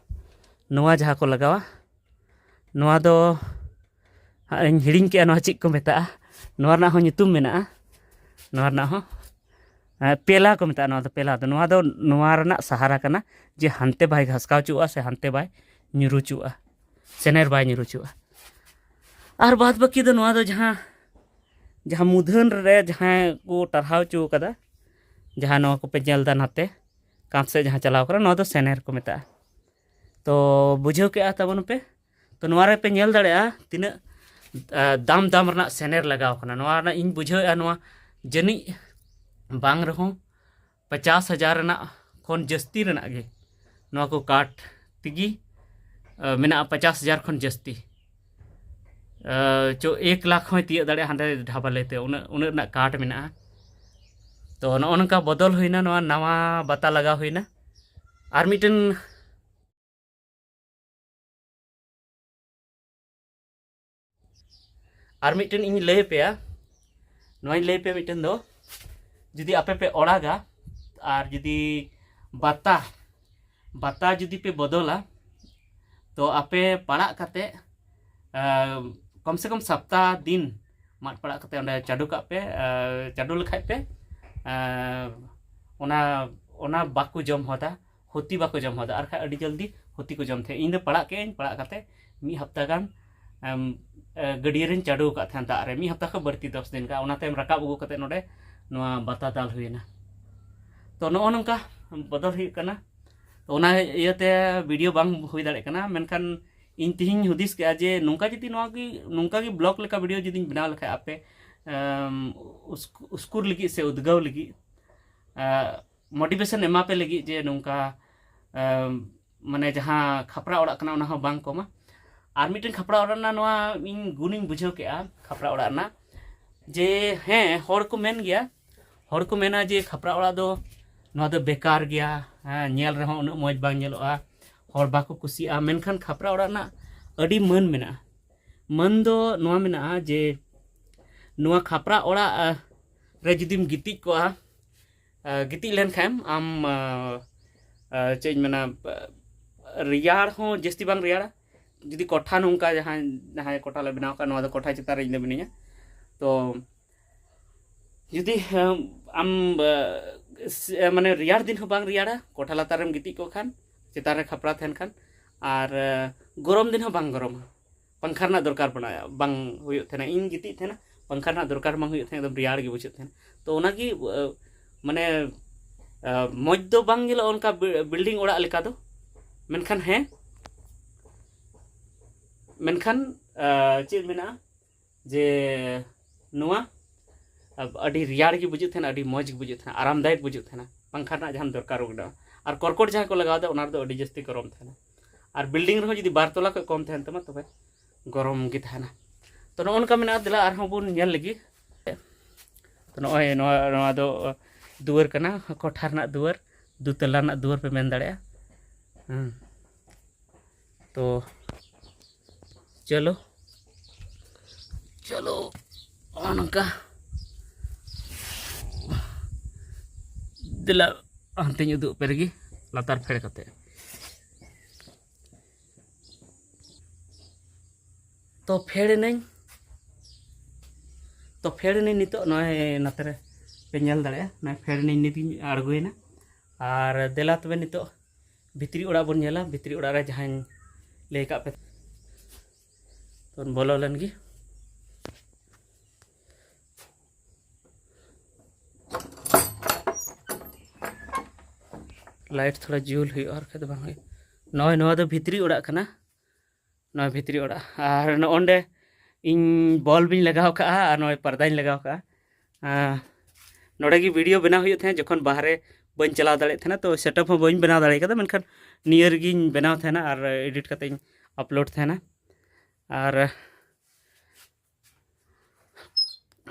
ᱱᱚᱣᱟ ᱡᱟᱦᱟᱸ ᱠᱚ ᱞᱟᱜᱟᱣᱟ, ᱱᱚᱣᱟ ᱫᱚ ᱦᱟᱸᱜ ᱤᱧ ᱦᱤᱲᱤᱧ ᱠᱮᱜᱼᱟ ᱱᱚᱣᱟ ᱪᱮᱫ ᱠᱚ ᱢᱮᱛᱟᱜᱼᱟ᱾ ᱱᱚᱣᱟ ᱨᱮᱱᱟᱜ ᱦᱚᱸ ᱧᱩᱛᱩᱢ ᱢᱮᱱᱟᱜᱼᱟ, ᱱᱚᱣᱟ ᱨᱮᱱᱟᱜ ᱦᱚᱸ᱾ ᱮᱸ, ᱯᱮᱞᱟ ᱠᱚ ᱢᱮᱛᱟᱜᱼᱟ ᱱᱚᱣᱟ ᱫᱚ, ᱯᱮᱞᱟ ᱫᱚ᱾ ᱱᱚᱣᱟ ᱫᱚ ᱱᱚᱣᱟ ᱨᱮᱱᱟᱜ ᱥᱟᱦᱟᱨᱟ ᱠᱟᱱᱟ, ᱡᱮ ᱦᱟᱱᱛᱮ ᱵᱟᱭ ᱜᱷᱟᱥᱠᱟᱣ ᱦᱚᱪᱚᱣᱟᱜᱼᱟ ᱥᱮ ᱦᱟᱱᱛᱮ ᱵᱟᱭ ᱧᱩᱨᱩ ᱦᱚᱪᱚᱣᱟᱜᱼᱟ, ᱥᱮᱱᱮᱨ ᱵᱟᱭ ᱧᱩᱨᱩ ᱦᱚᱪᱚᱣᱟᱜᱼᱟ᱾ ᱟᱨ ᱵᱟᱫ ᱵᱟᱹᱠᱤ ᱫᱚ ᱱᱚᱣᱟ ᱫᱚ ᱡᱟᱦᱟᱸ, ᱡᱟᱦᱟᱸ ᱢᱩᱫᱷᱟᱹᱱ ᱨᱮ ᱡᱟᱦᱟᱸ ᱠᱚ ᱴᱟᱨᱦᱟᱣ ᱦᱚᱪᱚ ᱠᱟᱫᱟ, ᱡᱟᱦᱟᱸ ᱱᱚᱣᱟ ᱠᱚᱯᱮ ᱧᱮᱞ ᱮᱫᱟ ᱱᱟᱛᱮ ᱠᱟᱸᱛ ᱥᱮᱫ ᱡᱟᱦᱟᱸ ᱪᱟᱞᱟᱣ ᱠᱟᱱᱟ, ᱱᱚᱣᱟ ᱫᱚ ᱥᱮᱱᱮᱨ ᱠᱚ ᱢᱮᱛᱟᱜᱼᱟ᱾ ᱛᱚ ᱵᱩᱡᱷᱟᱹᱣ ᱠᱮᱜᱼᱟ ᱛᱟᱵᱚᱱ ᱯᱮ? ᱛᱚ ᱱᱚᱣᱟ ᱨᱮᱯᱮ ᱧᱮᱞ ᱫᱟᱲᱮᱭᱟᱜᱼᱟ ᱛᱤᱱᱟᱹᱜ, ᱟ, ᱫᱟᱢ ᱫᱟᱢ ᱨᱮᱱᱟᱜ ᱥᱮᱱᱮᱨ ᱞᱟᱜᱟᱣ ᱠᱟᱱᱟ᱾ ᱱᱚᱣᱟ ᱨᱮᱱᱟᱜ ᱤᱧ ᱵᱩᱡᱷᱟᱹᱣᱮᱫᱼᱟ, ᱱᱚᱣᱟ ᱡᱟᱹᱱᱤᱡ ᱵᱟᱝ ᱨᱮᱦᱚᱸ ᱯᱚᱪᱟᱥ ᱦᱟᱡᱟᱨ ᱨᱮᱱᱟᱜ ᱠᱷᱚᱱ ᱡᱟᱹᱥᱛᱤ ᱨᱮᱱᱟᱜ ᱜᱮ ᱱᱚᱣᱟ ᱠᱚ ᱠᱟᱴ ᱛᱮᱜᱮ, ᱟ, ᱢᱮᱱᱟᱜᱼᱟ, ᱯᱚᱪᱟᱥ ᱦᱟᱡᱟᱨ ᱠᱷᱚᱱ ᱡᱟᱹᱥᱛᱤ᱾ ᱟ, ᱪᱚ ᱮᱠ ᱞᱟᱠᱷ ᱦᱚᱸᱭ ᱛᱤᱭᱟᱹᱜ ᱫᱟᱲᱮᱭᱟᱜᱼᱟ ᱦᱟᱸᱰᱮ ᱰᱷᱟᱵᱟᱞᱮ ᱛᱮ, ᱩᱱᱟᱹᱜ, ᱩᱱᱟᱹᱜ ᱨᱮᱱᱟᱜ ᱠᱟᱴ ᱢᱮᱱᱟᱜᱼᱟ᱾ ᱛᱚ ᱱᱚᱜᱼᱚ ᱱᱚᱝᱠᱟ ᱵᱚᱫᱚᱞ ᱦᱩᱭᱱᱟ, ᱱᱚᱣᱟ ᱱᱟᱣᱟ ᱵᱟᱛᱟ ᱞᱟᱜᱟᱣ ᱦᱩᱭᱱᱟ᱾ ᱟᱨ ᱢᱤᱫᱴᱮᱱ ᱟᱨ ᱢᱤᱫᱴᱮᱱ ᱤᱧ ᱞᱟᱹᱭ ᱟᱯᱮᱭᱟ᱾ ᱱᱚᱣᱟᱧ ᱞᱟᱹᱭ ᱟᱯᱮᱭᱟ, ᱢᱤᱫᱴᱮᱱ ᱫᱚ ᱡᱩᱫᱤ ᱟᱯᱮ ᱯᱮ ᱚᱲᱟᱜᱟ ᱟᱨ ᱡᱩᱫᱤ ᱵᱟᱛᱟ ᱵᱟᱛᱟ ᱡᱩᱫᱤ ᱯᱮ ᱵᱚᱫᱚᱞᱟ, ᱛᱚ ᱟᱯᱮ ᱯᱟᱲᱟᱜ ᱠᱟᱛᱮ ᱠᱚᱢ ᱥᱮ ᱠᱚᱢ ᱥᱟᱯᱛᱟ ᱫᱤᱱ ᱢᱟᱫ ᱯᱟᱲᱟᱜ ᱠᱟᱛᱮ ᱚᱸᱰᱮ ᱪᱟᱰᱚ ᱠᱟᱜ ᱯᱮ᱾ ᱪᱟᱰᱚ ᱞᱮᱠᱷᱟᱡ ᱯᱮ ᱚᱱᱟ ᱚᱱᱟ ᱵᱟᱠᱚ ᱡᱚᱢ ᱦᱚᱫᱟ, ᱦᱩᱛᱤ ᱵᱟᱠᱚ ᱡᱚᱢ ᱦᱚᱫᱟ᱾ ᱟᱨ ᱠᱷᱟᱡ ᱟᱹᱰᱤ ᱡᱚᱞᱫᱤ ᱦᱩᱛᱤ ᱠᱚ ᱡᱚᱢ ᱛᱟᱦᱮᱸᱫ᱾ ᱤᱧ ᱫᱚ ᱯᱟᱲᱟᱜ ᱠᱮᱜ ᱟᱹᱧ, ᱯᱟᱲᱟᱜ ᱠᱟᱛᱮ ᱢᱤᱫ ᱦᱟᱯᱛᱟ ᱜᱟᱱ ᱜᱟᱹᱰᱭᱟᱹ ᱨᱮᱧ ᱪᱟᱰᱚ ᱟᱠᱟᱫ ᱛᱟᱦᱮᱸᱫ ᱫᱟᱜ ᱨᱮ ᱢᱤᱫ ᱦᱟᱯᱛᱟ ᱠᱷᱚᱱ ᱵᱟᱹᱲᱛᱤ, ᱫᱚᱥ ᱫᱤᱱ ᱜᱟᱱ᱾ ᱚᱱᱟ ᱛᱟᱭᱚᱢ ᱨᱟᱠᱟᱵ ᱟᱹᱜᱩ ᱠᱟᱛᱮ ᱱᱚᱰᱮ ᱱᱚᱣᱟ ᱵᱟᱛᱟ ᱫᱟᱞ ᱦᱩᱭᱮᱱᱟ᱾ ᱛᱚ ᱱᱚᱜᱼᱚ ᱱᱚᱝᱠᱟ ᱵᱚᱫᱚᱞ ᱦᱩᱭᱩᱜ ᱠᱟᱱᱟ᱾ ᱛᱚ ᱚᱱᱟ ᱤᱭᱟᱹᱛᱮ ᱵᱷᱤᱰᱤᱭᱳ ᱵᱟᱝ ᱦᱩᱭ ᱫᱟᱲᱮᱭᱟᱜ ᱠᱟᱱᱟ, ᱢᱮᱱᱠᱷᱟᱱ ᱤᱧ ᱛᱮᱦᱮᱧ ᱦᱩᱫᱤᱥ ᱠᱮᱜᱼᱟ ᱡᱮ ᱱᱚᱝᱠᱟ ᱡᱩᱫᱤ ᱱᱚᱣᱟ ᱜᱮ ᱱᱚᱝᱠᱟ ᱜᱮ ᱵᱞᱚᱜ ᱞᱮᱠᱟ ᱵᱷᱤᱰᱤᱭᱳ ᱡᱩᱫᱤᱧ ᱵᱮᱱᱟᱣ ᱞᱮᱠᱷᱟᱡ ᱟᱯᱮ ᱩᱥᱠᱩᱨ ᱞᱟᱹᱜᱤᱫ ᱥᱮ ᱩᱫᱽᱜᱟᱹᱣ ᱞᱟᱹᱜᱤᱫ, ᱢᱳᱴᱤᱵᱷᱮᱥᱚᱱ ᱮᱢᱟ ᱯᱮ ᱞᱟᱹᱜᱤᱫ ᱡᱮ ᱱᱚᱝᱠᱟ ᱢᱟᱱᱮ ᱡᱟᱦᱟᱸ ᱠᱷᱟᱯᱨᱟ ᱚᱲᱟᱜ ᱠᱟᱱᱟ ᱚᱱᱟ ᱦᱚᱸ ᱵᱟᱝ ᱠᱚᱢᱟ᱾ ᱟᱨ ᱢᱤᱫᱴᱮᱱ ᱠᱷᱟᱯᱨᱟ ᱚᱲᱟᱜ ᱨᱮᱱᱟᱜ ᱱᱚᱣᱟ ᱤᱧ ᱜᱩᱱᱤᱧ ᱵᱩᱡᱷᱟᱹᱣ ᱠᱮᱜᱼᱟ ᱠᱷᱟᱯᱨᱟ ᱚᱲᱟᱜ ᱨᱮᱱᱟᱜ, ᱡᱮ ᱦᱮᱸ, ᱦᱚᱲ ᱠᱚ ᱢᱮᱱ ᱜᱮᱭᱟ, ᱦᱚᱲ ᱠᱚ ᱢᱮᱱᱟ ᱡᱮ ᱠᱷᱟᱯᱨᱟ ᱚᱲᱟᱜ ᱫᱚ ᱱᱚᱣᱟ ᱫᱚ ᱵᱮᱠᱟᱨ ᱜᱮᱭᱟ, ᱦᱮᱸ, ᱧᱮᱞ ᱨᱮᱦᱚᱸ ᱩᱱᱟᱹᱜ ᱢᱚᱡᱽ ᱵᱟᱝ ᱧᱮᱞᱚᱜᱼᱟ, ᱦᱚᱲ ᱵᱟᱠᱚ ᱠᱩᱥᱤᱭᱟᱜᱼᱟ᱾ ᱢᱮᱱᱠᱷᱟᱱ ᱠᱷᱟᱯᱨᱟ ᱚᱲᱟᱜ ᱨᱮᱱᱟᱜ ᱟᱹᱰᱤ ᱢᱟᱹᱱ ᱢᱮᱱᱟᱜᱼᱟ᱾ ᱢᱟᱹᱱ ᱫᱚ ᱱᱚᱣᱟ ᱢᱮᱱᱟᱜᱼᱟ ᱡᱮ ᱱᱚᱣᱟ ᱠᱷᱟᱯᱨᱟ ᱚᱲᱟᱜ ᱨᱮ ᱡᱩᱫᱤᱢ ᱜᱤᱛᱤᱡ ᱠᱚᱜᱼᱟ, ᱜᱤᱛᱤᱡ ᱞᱮᱱᱠᱷᱟᱱ ᱟᱢ ᱪᱮᱫ ᱤᱧ ᱢᱮᱱᱟ, ᱨᱮᱭᱟᱲ ᱦᱚᱸ ᱡᱟᱹᱥᱛᱤ ᱵᱟᱝ ᱨᱮᱭᱟᱲᱟ᱾ ᱡᱩᱫᱤ ᱠᱚᱴᱷᱟ ᱱᱚᱝᱠᱟ ᱡᱟᱦᱟᱸ ᱡᱟᱦᱟᱸᱭ ᱠᱚᱴᱷᱟ ᱞᱮ ᱵᱮᱱᱟᱣ ᱠᱟᱜᱼᱟ, ᱱᱚᱣᱟ ᱫᱚ ᱠᱚᱴᱷᱟ ᱪᱮᱛᱟᱱ ᱨᱮ ᱤᱧ ᱫᱚ ᱢᱤᱱᱟᱹᱧᱟ᱾ ᱛᱚ ᱡᱩᱫᱤ ᱟᱢ ᱢᱟᱱᱮ ᱨᱮᱭᱟᱲ ᱫᱤᱱ ᱦᱚᱸ ᱵᱟᱝ ᱨᱮᱭᱟᱲᱟ, ᱠᱚᱴᱷᱟ ᱞᱟᱛᱟᱨ ᱨᱮᱢ ᱜᱤᱛᱤᱡ ᱠᱚᱜ ᱠᱷᱟᱱ, ᱪᱮᱛᱟᱱ ᱨᱮ ᱠᱷᱟᱯᱨᱟ ᱛᱟᱦᱮᱱ ᱠᱷᱟᱱ, ᱟᱨ ᱜᱚᱨᱚᱢ ᱫᱤᱱ ᱦᱚᱸ ᱵᱟᱝ ᱜᱚᱨᱚᱢᱟ, ᱯᱟᱝᱠᱷᱟ ᱨᱮᱱᱟᱜ ᱫᱚᱨᱠᱟᱨ ᱵᱟᱝ ᱦᱩᱭᱩᱜ ᱛᱟᱦᱮᱱᱟ᱾ ᱤᱧ ᱜᱤᱛᱤᱡ ᱛᱟᱦᱮᱱᱟ, ᱯᱟᱝᱠᱷᱟ ᱨᱮᱱᱟᱜ ᱫᱚᱨᱠᱟᱨ ᱵᱟᱝ ᱦᱩᱭᱩᱜ ᱛᱟᱦᱮᱱᱟ, ᱮᱠᱫᱚᱢ ᱨᱮᱭᱟᱲ ᱜᱮ ᱵᱩᱡᱷᱟᱹᱜ ᱛᱟᱦᱮᱱᱟ᱾ ᱛᱚ ᱚᱱᱟᱜᱮ ᱢᱟᱱᱮ ᱢᱚᱡᱽ ᱫᱚ ᱵᱟᱝ ᱧᱮᱞᱚᱜᱼᱟ ᱚᱱᱠᱟ ᱵᱤᱞᱰᱤᱝ ᱚᱲᱟᱜ ᱞᱮᱠᱟ ᱫᱚ, ᱢᱮᱱᱠᱷᱟᱱ ᱦᱮᱸ, ᱢᱮᱱᱠᱷᱟᱱ ᱪᱮᱫ ᱢᱮᱱᱟᱜᱼᱟ ᱡᱮ ᱱᱚᱣᱟ ᱟᱹᱰᱤ ᱨᱮᱭᱟᱲ ᱜᱮ ᱵᱩᱡᱩᱜ ᱛᱟᱦᱮᱱᱟ, ᱟᱹᱰᱤ ᱢᱚᱡᱽ ᱜᱮ ᱵᱩᱡᱩᱜ ᱛᱟᱦᱮᱱᱟ, ᱟᱨᱟᱢᱫᱟᱭᱚᱠ ᱵᱩᱡᱩᱜ ᱛᱟᱦᱮᱱᱟ, ᱯᱟᱝᱠᱷᱟ ᱨᱮᱱᱟᱜ ᱡᱟᱦᱟᱱ ᱫᱚᱨᱠᱟᱨ ᱵᱟᱹᱱᱩᱜᱼᱟ᱾ ᱟᱨ ᱠᱚᱨᱠᱚᱴ ᱡᱟᱦᱟᱸ ᱠᱚ ᱞᱟᱜᱟᱣ ᱮᱫᱟ ᱚᱱᱟ ᱨᱮᱫᱚ ᱟᱹᱰᱤ ᱡᱟᱹᱥᱛᱤ ᱜᱚᱨᱚᱢ ᱛᱟᱦᱮᱱᱟ᱾ ᱟᱨ ᱵᱤᱞᱰᱤᱝ ᱨᱮᱦᱚᱸ ᱡᱩᱫᱤ ᱵᱟᱨ ᱛᱚᱞᱟ ᱠᱷᱚᱱ ᱠᱚᱢ ᱛᱟᱦᱮᱱ ᱛᱟᱢᱟ ᱛᱚᱵᱮ ᱜᱚᱨᱚᱢ ᱜᱮ ᱛᱟᱦᱮᱱᱟ᱾ ᱛᱚ ᱱᱚᱜᱼᱚ ᱱᱚᱝᱠᱟ ᱢᱮᱱᱟᱜᱼᱟ᱾ ᱫᱮᱞᱟ ᱟᱨᱦᱚᱸ ᱵᱚᱱ ᱧᱮᱞ ᱞᱮᱜᱮ᱾ ᱛᱚ ᱱᱚᱜᱼᱚᱭ ᱱᱚᱣᱟ ᱱᱚᱣᱟ ᱫᱚ ᱫᱩᱣᱟᱹᱨ ᱠᱟᱱᱟ, ᱠᱚᱴᱷᱟ ᱨᱮᱱᱟᱜ ᱫᱩᱣᱟᱹᱨ, ᱫᱩᱛᱟᱹᱞᱟ ᱨᱮᱱᱟᱜ ᱫᱩᱣᱟᱹᱨ ᱯᱮ ᱢᱮᱱ ᱫᱟᱲᱮᱭᱟᱜᱼᱟ᱾ ᱦᱮᱸ, ᱛᱚ ᱪᱚᱞᱚ, ᱪᱚᱞᱚ, ᱱᱚᱜᱼᱚ ᱱᱚᱝᱠᱟ᱾ ᱫᱮᱞᱟ, ᱦᱟᱱᱛᱮᱧ ᱩᱫᱩᱜ ᱟᱯᱮ ᱨᱮᱜᱮ, ᱞᱟᱛᱟᱨ ᱯᱷᱮᱰ ᱠᱟᱛᱮ᱾ ᱛᱚ ᱯᱷᱮᱰ ᱮᱱᱟᱹᱧ, ᱛᱚ ᱯᱷᱮᱰ ᱮᱱᱟᱹᱧ ᱱᱤᱛᱚᱜ᱾ ᱱᱚᱜᱼᱚᱭ ᱱᱚᱛᱮ ᱨᱮ ᱯᱮ ᱧᱮᱞ ᱫᱟᱲᱮᱭᱟᱜᱼᱟ, ᱱᱚᱜᱼᱚᱭ ᱯᱷᱮᱰ ᱮᱱᱟᱹᱧ, ᱱᱤᱛᱤᱧ ᱟᱬᱜᱚᱭᱮᱱᱟ᱾ ᱟᱨ ᱫᱮᱞᱟ ᱛᱚᱵᱮ ᱱᱤᱛᱚᱜ ᱵᱷᱤᱛᱨᱤ ᱚᱲᱟᱜ ᱵᱚᱱ ᱧᱮᱞᱟ, ᱵᱷᱤᱛᱨᱤ ᱚᱲᱟᱜ ᱨᱮ ᱡᱟᱦᱟᱸᱧ ᱞᱟᱹᱭ ᱟᱠᱟᱫ ᱯᱮ᱾ ᱛᱚ ᱵᱚᱞᱚ ᱞᱮᱱ ᱜᱮ᱾ ᱞᱟᱭᱤᱴ ᱛᱷᱚᱲᱟ ᱡᱩᱞ ᱦᱩᱭᱩᱜᱼᱟ, ᱟᱨ ᱵᱟᱠᱷᱟᱡ ᱫᱚ ᱵᱟᱝ ᱦᱩᱭᱩᱜᱼᱟ᱾ ᱱᱚᱜᱼᱚᱭ ᱱᱚᱣᱟ ᱫᱚ ᱵᱷᱤᱛᱨᱤ ᱚᱲᱟᱜ ᱠᱟᱱᱟ, ᱱᱚᱣᱟ ᱵᱷᱤᱛᱨᱤ ᱚᱲᱟᱜ᱾ ᱟᱨ ᱱᱚᱜᱼᱚᱸᱰᱮ ᱤᱧ ᱵᱚᱞᱵ ᱤᱧ ᱞᱟᱜᱟᱣ ᱠᱟᱜᱼᱟ ᱟᱨ ᱱᱚᱜᱼᱚᱭ ᱯᱚᱨᱫᱟᱧ ᱞᱟᱜᱟᱣ ᱠᱟᱜᱼᱟ᱾ ᱟᱨ ᱱᱚᱰᱮ ᱜᱮ ᱵᱷᱤᱰᱤᱭᱳ ᱵᱮᱱᱟᱣ ᱦᱩᱭᱩᱜ ᱛᱟᱦᱮᱸᱫ, ᱡᱚᱠᱷᱚᱱ ᱵᱟᱦᱨᱮ ᱵᱟᱹᱧ ᱪᱟᱞᱟᱣ ᱫᱟᱲᱮᱭᱟᱜ ᱛᱟᱦᱮᱱᱟ, ᱛᱚ ᱥᱮᱴᱟᱯ ᱦᱚᱸ ᱵᱟᱹᱧ ᱵᱮᱱᱟᱣ ᱫᱟᱲᱮ ᱠᱟᱫᱟ, ᱢᱮᱱᱠᱷᱟᱱ ᱱᱤᱭᱟᱹ ᱨᱮᱜᱮᱧ ᱵᱮᱱᱟᱣ ᱛᱟᱦᱮᱱᱟ ᱟᱨ ᱮᱰᱤᱴ ᱠᱟᱛᱮᱧ ᱟᱯᱞᱳᱰ ᱛᱟᱦᱮᱱᱟ᱾ ᱟᱨ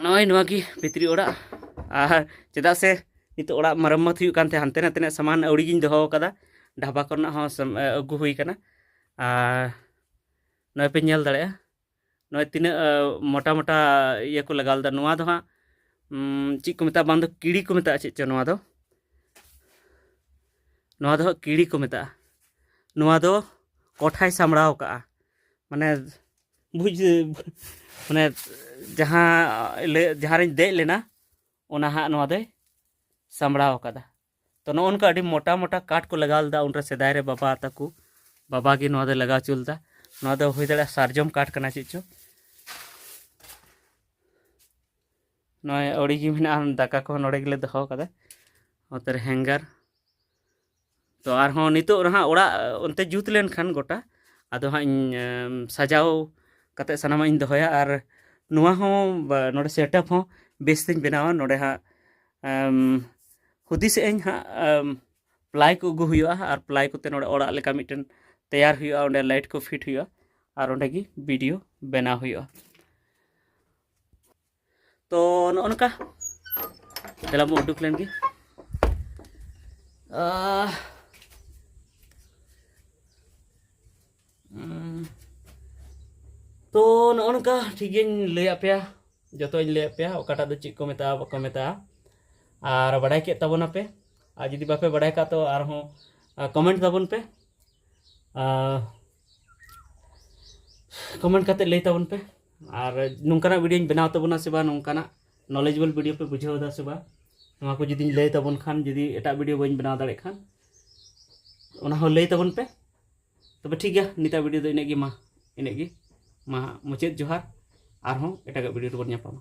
ᱱᱚᱜᱼᱚᱭ ᱱᱚᱣᱟ ᱜᱮ ᱵᱷᱤᱛᱨᱤ ᱚᱲᱟᱜ᱾ ᱟᱨ ᱪᱮᱫᱟᱜ ᱥᱮ ᱱᱤᱛᱚᱜ ᱚᱲᱟᱜ ᱢᱟᱨᱟᱢᱢᱟᱛ ᱦᱩᱭᱩᱜ ᱠᱟᱱ ᱛᱮ ᱦᱟᱱᱛᱮ ᱱᱟᱛᱮᱱᱟᱜ ᱥᱟᱢᱟᱱ ᱟᱹᱣᱲᱤ ᱜᱤᱧ ᱫᱚᱦᱚ ᱟᱠᱟᱫᱟ, ᱰᱷᱟᱵᱟ ᱠᱚᱨᱮᱱᱟᱜ ᱦᱚᱸ ᱥᱟᱢ-, ᱟᱹᱜᱩ ᱦᱩᱭ ᱠᱟᱱᱟ᱾ ᱟᱨ ᱱᱚᱜᱼᱚᱭ ᱯᱮ ᱧᱮᱞ ᱫᱟᱲᱮᱭᱟᱜᱼᱟ, ᱱᱚᱜᱼᱚᱭ ᱛᱤᱱᱟᱹᱜ, ᱟ, ᱢᱚᱴᱟ ᱢᱚᱴᱟ ᱤᱭᱟᱹ ᱠᱚ ᱞᱟᱜᱟᱣ ᱞᱮᱫᱟ᱾ ᱱᱚᱣᱟ ᱫᱚ ᱦᱟᱸᱜ, ᱩᱢ, ᱪᱮᱫ ᱠᱚ ᱢᱮᱛᱟᱜᱼᱟ, ᱵᱟᱝ ᱫᱚ ᱠᱤᱲᱤ ᱠᱚ ᱢᱮᱛᱟᱜᱼᱟ, ᱪᱮᱫ ᱪᱚ ᱱᱚᱣᱟ ᱫᱚ, ᱱᱚᱣᱟ ᱫᱚ ᱦᱟᱸᱜ ᱠᱤᱲᱤ ᱠᱚ ᱢᱮᱛᱟᱜᱼᱟ᱾ ᱱᱚᱣᱟ ᱫᱚ ᱠᱚᱴᱷᱟᱭ ᱥᱟᱢᱵᱲᱟᱣ ᱠᱟᱜᱼᱟ, ᱢᱟᱱᱮ ᱵᱩᱡᱽ, ᱢᱟᱱᱮ ᱡᱟᱦᱟᱸ ᱞᱮ-, ᱡᱟᱦᱟᱸ ᱨᱤᱧ ᱫᱮᱡ ᱞᱮᱱᱟ, ᱚᱱᱟ ᱦᱟᱸᱜ ᱱᱚᱣᱟ ᱫᱚᱭ ᱥᱟᱢᱵᱲᱟᱣ ᱠᱟᱫᱟ᱾ ᱛᱚ ᱱᱚᱜᱼᱚ ᱱᱚᱝᱠᱟ ᱟᱹᱰᱤ ᱢᱚᱴᱟ ᱢᱚᱴᱟ ᱠᱟᱴ ᱠᱚ ᱞᱟᱜᱟᱣ ᱞᱮᱫᱟ ᱩᱱᱨᱮ, ᱥᱮᱫᱟᱭ ᱨᱮ ᱵᱟᱵᱟ ᱛᱟᱠᱚ, ᱵᱟᱵᱟ ᱜᱮ ᱱᱚᱣᱟ ᱫᱚᱭ ᱞᱟᱜᱟᱣ ᱦᱚᱪᱚ ᱞᱮᱫᱟ᱾ ᱱᱚᱣᱟ ᱫᱚ ᱦᱩᱭ ᱫᱟᱲᱮᱭᱟᱜᱼᱟ ᱥᱟᱨᱡᱚᱢ ᱠᱟᱴ ᱠᱟᱱᱟ ᱪᱮᱫ ᱪᱚ᱾ ᱱᱚᱜᱼᱚᱭ ᱟᱹᱣᱲᱤ ᱜᱮ ᱢᱮᱱᱟᱜᱼᱟ, ᱫᱟᱠᱟ ᱠᱚᱦᱚᱸ ᱱᱚᱰᱮ ᱜᱮᱞᱮ ᱫᱚᱦᱚ ᱠᱟᱫᱟ᱾ ᱱᱚᱛᱮ ᱨᱮ ᱦᱮᱝᱜᱟᱨ᱾ ᱛᱚ ᱟᱨᱦᱚᱸ ᱱᱤᱛᱚᱜ ᱨᱮᱦᱟᱸᱜ ᱚᱲᱟᱜ ᱚᱱᱛᱮ ᱡᱩᱛ ᱞᱮᱱᱠᱷᱟᱱ ᱜᱚᱴᱟ, ᱟᱫᱚ ᱦᱟᱸᱜ ᱤᱧ, ᱮᱢ, ᱥᱟᱡᱟᱣ ᱠᱟᱛᱮ ᱥᱟᱱᱟᱢᱟᱜ ᱤᱧ ᱫᱚᱦᱚᱭᱟ᱾ ᱟᱨ ᱱᱚᱣᱟ ᱦᱚᱸ ᱵᱟ-, ᱱᱚᱰᱮ ᱥᱮᱴᱟᱯ ᱦᱚᱸ ᱵᱮᱥ ᱛᱤᱧ ᱵᱮᱱᱟᱣᱟ᱾ ᱱᱚᱰᱮ ᱦᱟᱸᱜ, ᱮᱢ, ᱦᱩᱫᱤᱥᱮᱜ ᱟᱹᱧ ᱦᱟᱸᱜ, ᱮᱢ, ᱯᱞᱟᱭ ᱠᱚ ᱟᱹᱜᱩ ᱦᱩᱭᱩᱜᱼᱟ ᱟᱨ ᱯᱞᱟᱭ ᱠᱚᱛᱮ ᱱᱚᱰᱮ ᱚᱲᱟᱜ ᱞᱮᱠᱟ ᱢᱤᱫᱴᱮᱱ ᱛᱮᱭᱟᱨ ᱦᱩᱭᱩᱜᱼᱟ, ᱚᱸᱰᱮ ᱞᱟᱭᱤᱴ ᱠᱚ ᱯᱷᱤᱴ ᱦᱩᱭᱩᱜᱼᱟ ᱟᱨ ᱚᱸᱰᱮ ᱜᱮ ᱵᱷᱤᱰᱤᱭᱳ ᱵᱮᱱᱟᱣ ᱦᱩᱭᱩᱜᱼᱟ᱾ ᱛᱚ ᱱᱚᱜᱼᱚ ᱱᱚᱝᱠᱟ ᱫᱮᱞᱟ ᱵᱚᱱ ᱩᱰᱩᱠ ᱞᱮᱱ ᱜᱮ᱾ ᱟᱦ, ᱩᱸ, ᱛᱚ ᱱᱚᱜᱼᱚ ᱱᱚᱝᱠᱟ ᱴᱷᱤᱠ ᱜᱮᱧ ᱞᱟᱹᱭᱟᱫ ᱯᱮᱭᱟ, ᱡᱚᱛᱚᱧ ᱞᱟᱹᱭᱟᱫ ᱯᱮᱭᱟ ᱚᱠᱟᱴᱟᱜ ᱫᱚ ᱪᱮᱫ ᱠᱚ ᱢᱮᱛᱟᱜᱼᱟ, ᱵᱟᱠᱚ ᱢᱮᱛᱟᱜᱼᱟ, ᱟᱨ ᱵᱟᱰᱟᱭ ᱠᱮᱫ ᱛᱟᱵᱚᱱᱟᱯᱮ᱾ ᱟᱨ ᱡᱩᱫᱤ ᱵᱟᱯᱮ ᱵᱟᱰᱟᱭ ᱠᱟᱜ ᱛᱚ ᱟᱨᱦᱚᱸ ᱠᱚᱢᱮᱱᱴ ᱛᱟᱵᱚᱱ ᱯᱮ, ᱠᱚᱢᱮᱱᱴ ᱠᱟᱛᱮ ᱞᱟᱹᱭ ᱛᱟᱵᱚᱱ ᱯᱮ᱾ ᱟᱨ ᱱᱚᱝᱠᱟᱱᱟᱜ ᱵᱷᱤᱰᱤᱭᱳᱧ ᱵᱮᱱᱟᱣ ᱛᱟᱵᱚᱱᱟ ᱥᱮ ᱵᱟᱝ, ᱱᱚᱝᱠᱟᱱᱟᱜ ᱱᱚᱞᱮᱡᱮᱵᱚᱞ ᱵᱷᱤᱰᱤᱭᱳ ᱯᱮ ᱵᱩᱡᱷᱟᱹᱣ ᱮᱫᱟ ᱥᱮ ᱵᱟᱝ, ᱱᱚᱣᱟ ᱠᱚ ᱡᱩᱫᱤᱧ ᱞᱟᱹᱭ ᱛᱟᱵᱚᱱ ᱠᱷᱟᱱ, ᱡᱩᱫᱤ ᱮᱴᱟᱜ ᱵᱷᱤᱰᱤᱭᱳ ᱵᱟᱹᱧ ᱵᱮᱱᱟᱣ ᱫᱟᱲᱮᱭᱟᱜ ᱠᱷᱟᱱ, ᱚᱱᱟ ᱦᱚᱸ ᱞᱟᱹᱭ ᱛᱟᱵᱚᱱ ᱯᱮ᱾ ᱛᱚᱵᱮ ᱴᱷᱤᱠ ᱜᱮᱭᱟ, ᱱᱤᱛᱟᱜ ᱵᱷᱤᱰᱤᱭᱳ ᱫᱚ ᱤᱱᱟᱹᱜ ᱜᱮ᱾ ᱢᱟ ᱤᱱᱟᱹᱜ ᱜᱮ, ᱢᱟ ᱢᱩᱪᱟᱹᱫ ᱡᱚᱦᱟᱨ, ᱟᱨᱦᱚᱸ ᱮᱴᱟᱜᱟᱜ ᱵᱷᱤᱰᱤᱭᱳ ᱨᱮᱵᱚᱱ ᱧᱟᱯᱟᱢᱟ᱾